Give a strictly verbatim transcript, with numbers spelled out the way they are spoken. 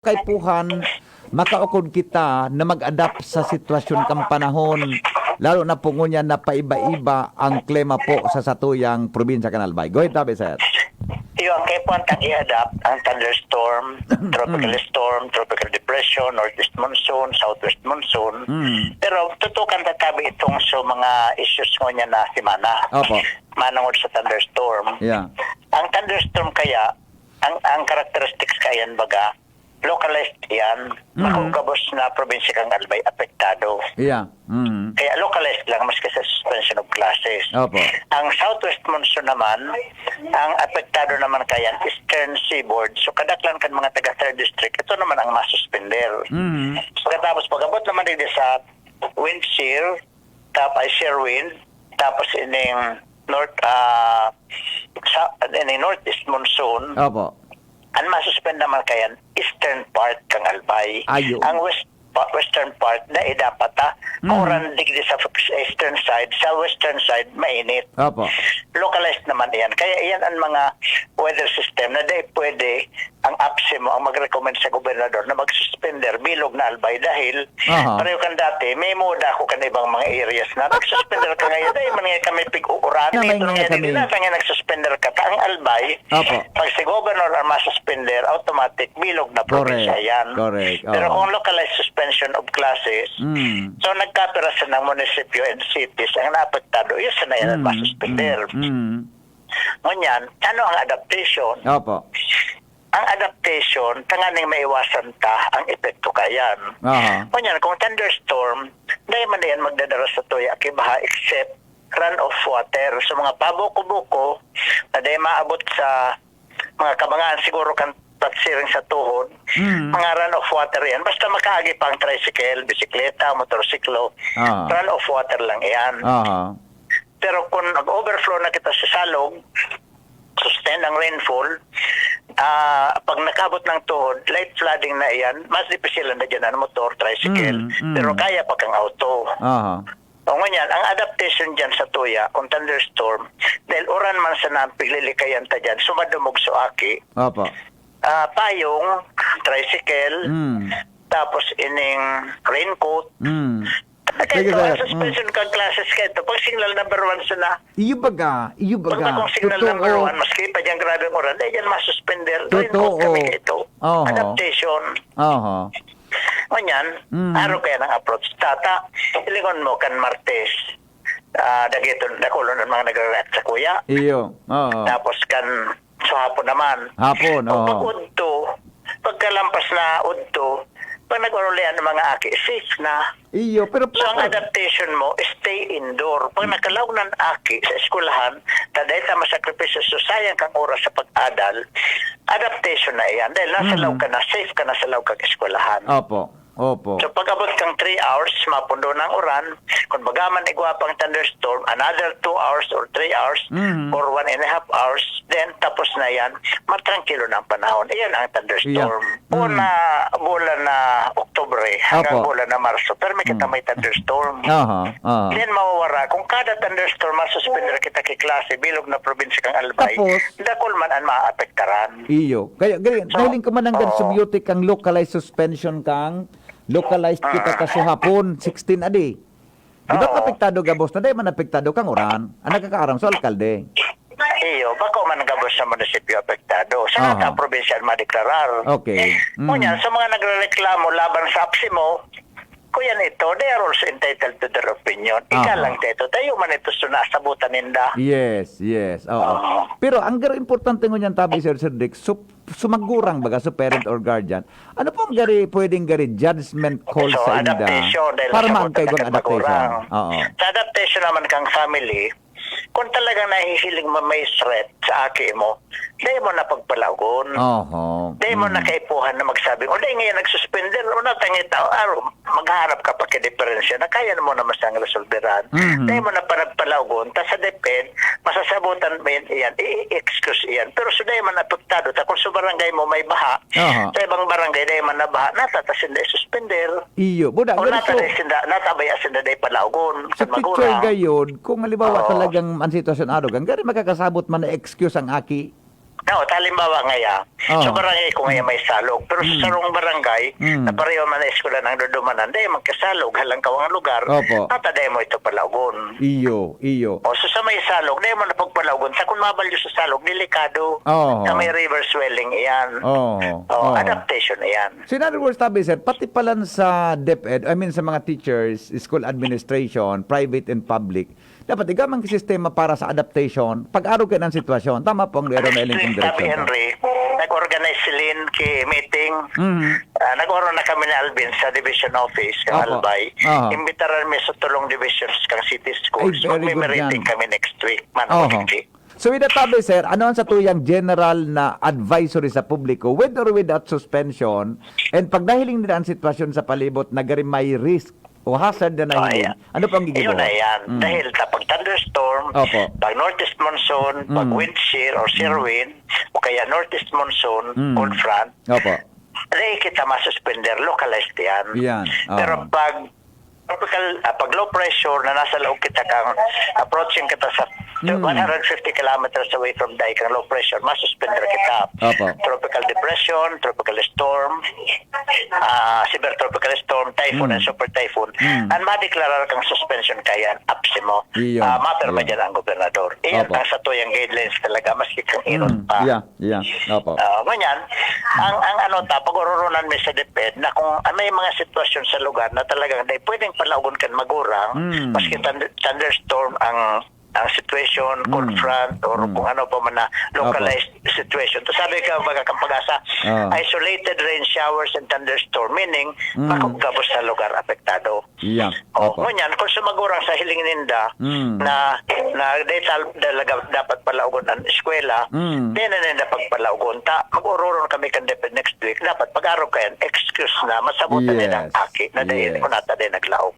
kaipuhan, makaukod kita na mag-adapt sa sitwasyon kan panahon, lalo na po ngunyan na paiba-iba ang klima po sa satuyang probinsya kan Albay. Go ahead, Tabi, sir. Iyo, ang kaipuhan tang i-adapt, ang thunderstorm, tropical Mm. storm, tropical depression, northeast monsoon, southwest monsoon. Mm. Pero tutukan ta tabi itong sa mga issues ngunyan na semana. Opo. Manungod sa thunderstorm. Yeah. Ang thunderstorm kaya, ang ang characteristics kayan baga, localized yan. Mhm. Bako gabos na probinsya kan Albay apektado. Yeah. Mm. Kaya localized lang maski sa suspension of classes. Opo. Ang southwest monsoon naman, ang apektado naman kayan, eastern seaboard. So kadaklan kan mga taga third district, ito naman ang masuspender. Mm. Pagkatapos, pag-abot naman digdi sa wind shear, tap ay shear wind, tapos ining north ah sa ining northeast monsoon, Opo. ang masuspend naman kayan eastern part kang Albay. Ayo. Ang west pa- western part na dapat ta Mm. mauran digdi sa eastern side, sa western side mainit. Opo. Localized naman iyan. Kaya iyan ang mga weather system na dai pwede ang APSEMO ang mag-recommend sa gobernador na mag-suspender bilog na Albay dahil Aha. pareho kan dati, may moda ako kan ibang mga areas na nag-suspender ka ngayon, dai man nga kami pig-uuran. Na may Ito nga nga kami. Nila, sa nga nag-suspender ka, ta ang Albay, Opo. pag si governor ang masuspender, automatic bilog na probinsya Correct. yan. Correct. Pero Oo. kung localized suspension of classes, Mm. so nagkapira sa ng munisipyo and cities ang naapektadoon, yun sa na yan Mm. masuspender. Mm. Ngunyan, ano ang adaptation? Opo. Ang adaptation, tanganing maiwasan ta ang epekto kayan. Aha. Ngunyan, kung thunderstorm, dai man yan magdadara sa tuya ki baha except run of water. So mga pabuko-buko na dai maabot sa mga kabangaan siguro kan patsiring sa tuhod, Mm. mga run of water yan. Basta makaagi pa ang tricycle, bisikleta, motorsiklo, Ah. Run of water lang yan. Aha. Pero kung nag-overflow na kita sa salog, sustain ang rainfall, ah, pag nakabot ng tuhod, light flooding na yan, mas dipisilan na dyan ang motor, tricycle. Mm, mm. Pero kaya pa kang auto. Aha. O ngunyan, ang adaptation dyan sa tuya, kung thunderstorm, dahil uran man sana ang piglilikayan ta dyan, sumadumog sa aki, Opo. ah, payong, tricycle, Mm. tapos ining raincoat. Mm. Kaya Sige, ito, sir. ang suspension kang classes kayo ito, pag signal number one sana, Iyo baga, iyo pag baga. akong signal Totoo. number one, maski pa dyan grabe ang uran, dahil yan masuspender. Totoo. Raincoat kami ito. Oho. Adaptation. Oho. Ngunyan, Mm. araw kaya ng approach. Tata, ilingon mo kan Martes. Ah, dagiton, dakulon ang mga nagre-react sa kuya. Iyo. Oo. Tapos kan, sa hapon naman. Hapon, Pag oo. pag-udto, pagkalampas na udto, pag nag-urulian ng mga aki, safe na. Iyo, pero So, ang plaka. Adaptation mo, stay indoor. Pag nakalaog ng aki sa eskwelahan, ta dahil ta masakripisyo, so sayang kang oras sa pag-adal, adaptation na iyan. Dahil nasa Mhm. laog ka na, safe ka na sa laog kang eskwelahan. Opo. Opo. So, pag-abot kang three hours, mapundo na ang uran. Kung baga man igwa pang thunderstorm, another two hours or three hours Mhm. or one and a half hours, then tapos na yan, matrangkilo na ang panahon. Iyan ang thunderstorm. Iyan. Mm. Una, bulan na Oktubre, hanggang Opo. bulan na Marso, pero may kita Mm. may thunderstorm. Aha, aha. Then mawawara. Kung kada thunderstorm, masuspender kita ki klase, bilog na probinsya kang Albay, Tapos? Dakul man ang maapektaran. Iyo. Kaya, gani, So, nahiling ko man ang oo. Sumyote kang localized suspension kang localized kita Ah. ta sa hapon, sixteen adi. Di ba Oo. apektado gabos na? Dahil man apektado kang uran. Ang nakakaaram sa alkalde. Iyo, bako man gabos sa munisipyo apektado. Sa Aha. nata probinsya ang madeklarar. Okay. Mm. Ngunyan, sa mga nagrereklamo laban sa APSEMO, kuya nito, they are also entitled to their opinion. Ika Aha. lang ito. Tayo man ito sa nasabutan ninda. Yes, yes. Oo. Oo. Pero ang garo importante ngunyan tabi, Sir, Sir Dick, so, sumagurang baga sa parent or guardian, ano po ang gari, pwedeng gari judgment call So, sa inda adaptation, dahil para sa maagkay mga kong adaptation? nagpapagurang. Oo. Sa adaptation naman kang family, kung talagang nahihiling mo may threat sa aki mo, dahil mo na pagpalagon. Oho. Dahil mo Mm. na kaipuhan na magsabing, "O, dahil ngayon nagsuspender, o, natangit ako, aro, maghahanap ka pa kay diferensya na kaya mo naman siyang resolveran." Mhm. Dahil mo na panagpalagon, ta sa DepEd, masasabutan mo yan, yan, i-excuse yan. Pero sa dahil man apektado, ta kung sa barangay mo may baha, Aha. sa ibang barangay dahil man na baha, natatasin na isuspender. Iyo, buda, O ganito. nataray sinda, natabaya sinda dahil palagon, Sa sa picture magurang. gayod, kung halimbawa Oo. talagang ang sitwasyon arog, ang gari makakasabot man na excuse ang aki. No, halimbawa ngaya, Oh. sa barangay ko ngaya may salog, pero sa Mm. sarong barangay, Mm. na pareho man na eskwela nang dudumanan, dai magkasalog, halangkaw ang lugar, Opo. nata dai mo ito palaugon. Iyo, iyo. O, so sa may salog, dai mo na pagpalaugon. Sa kung mabalyo sa salog, delikado. Oo. Sa may river swelling iyan. Oo. O, Oo. adaptation iyan. So in other words, tabi sir, pati palan sa DepEd, I mean sa mga teachers, school administration, private and public, dapat igwa man ki sistema para sa adaptation, pag-arog kayan an sitwasyon. Tama po ang Rero na iling Tabi, kong direksyon. Henry, nag-organize si Lynn ki meeting. Mhm. Ah, nag-oro na kami ni Albin sa division office kang Opo. Albay. Aha. Imbitaran mi sa tulong divisions kang city schools. Ay, very good Magme-meeting yan. kami next week. Man, Oho. magigdi. So with that, tabi sir, ano ang satuyang general na advisory sa publiko with or without suspension? And pag nahiling nila ang sitwasyon sa palibot na gari may risk o hazard na Ah, nahiling, yeah. ano po ang gigibo? Yun na yan. Mm. Dahil sa pag thunderstorm, Opo. pag northeast monsoon, pag Mm. wind shear or shear wind, o kaya northeast monsoon, Mm. cold front, Opo. dahil kita masuspender, localized yan. Yan. Oo. Pero pag tropical, ah, pag low pressure na nasa laog kita kang approaching kita sa Mm. one hundred fifty kilometers away from dai kang low pressure, masuspender kita. Opo. Tropical depression, tropical storm, ah, severe tropical storm, typhoon Mm. and super typhoon. Mm. Ang madeklarar kang suspension kayan, apse mo. Iyon. Ah, mapirma Iyon. dyan ang gobernador. Iyan Opo. ang satuyang guidelines talaga, maski kang inot Mm. pa. Yeah, yeah. Opo. Ah, ngunyan, ang, ang ano ta, pag-ururunan mi sa DepEd na kung, ah, may mga sitwasyon sa lugar na talagang dai pwedeng palaogon kan magurang, Mm. maski thunder-, thunderstorm ang, ang situation, cold Mm. front, or Mm. kung ano pa man na localized situation. To sabi ka, baga kang pag-asa, Ah. isolated rain showers and thunderstorm, meaning, Mm. makugabos sa lugar apektado. Yeah. Oh, Opo. ngunyan, kung sa magurang sa hiling ninda, Mm. na, na dahil tal-, talaga dapat palaogon ang eskwela, Mm. di na ninda pagpalaogon ta. Mag-ururon kami kan DepEd next week. Dapat pag-arog kayan, excuse na, masabutan nila ang Yes. aki na dahil Yes. kung nata dahil naglaog.